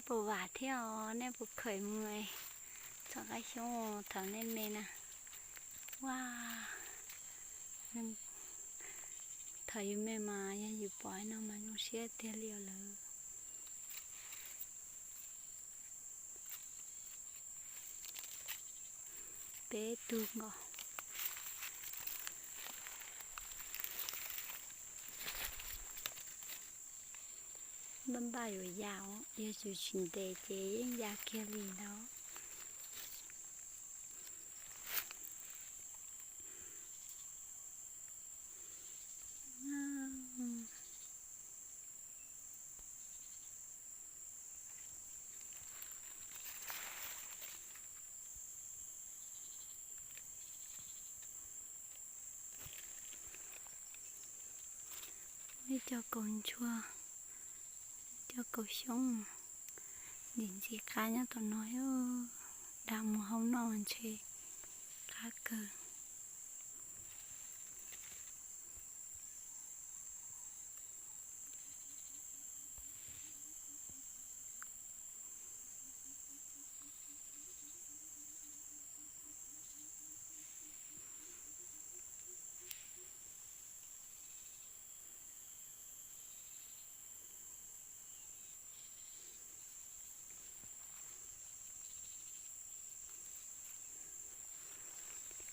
Puas vam thiab os, nej puas khaws mus txhom qab xyoob thaum nej me na? Ua, thaum yus me mas yog yus pom no mas zoo siab tiag li os lawm. Peb tug nkaus. Npaj npaj yuav ya os, yog yus tsis ntes ces yeej ya kiag li ntawd. Ib co kaus ntsuag, ib co kaus xyoob, ntxim ntxim qab nyob tom no, dag mus hau noj ntshe qab kawg.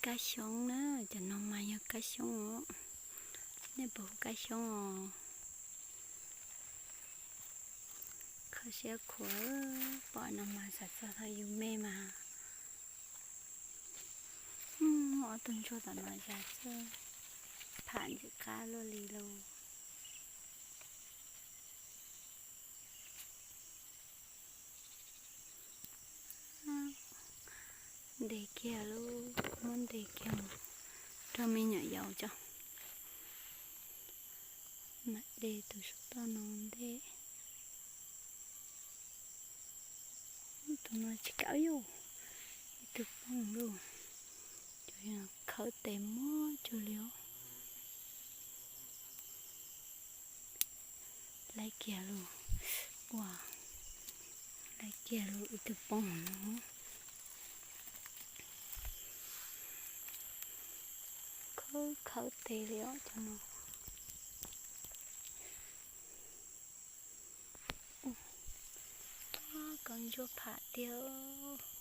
Kab xyoob na, cov no mas yog kab xyoob os. Nej puas hu kab xyoob os? Kho siab khuav, pom no mas xav txog thaum yus me mas. Ob tug ntsuag tom no cas txawj pham ntxim qab luaj li lauj. Ntes kiag lauj, muab ntes kiag mus rau me nyuam yaus tso. Mam de tus saum toj no ntej. Tus no tsis kav yus, ib tug poob lauj, khawb tes muab cuag li os. Laib kiag lauj, ua, laib kiag lauj, ib tug poob no. Khawb khawb tes li os cov no. Kaus ntsuag pham tiag.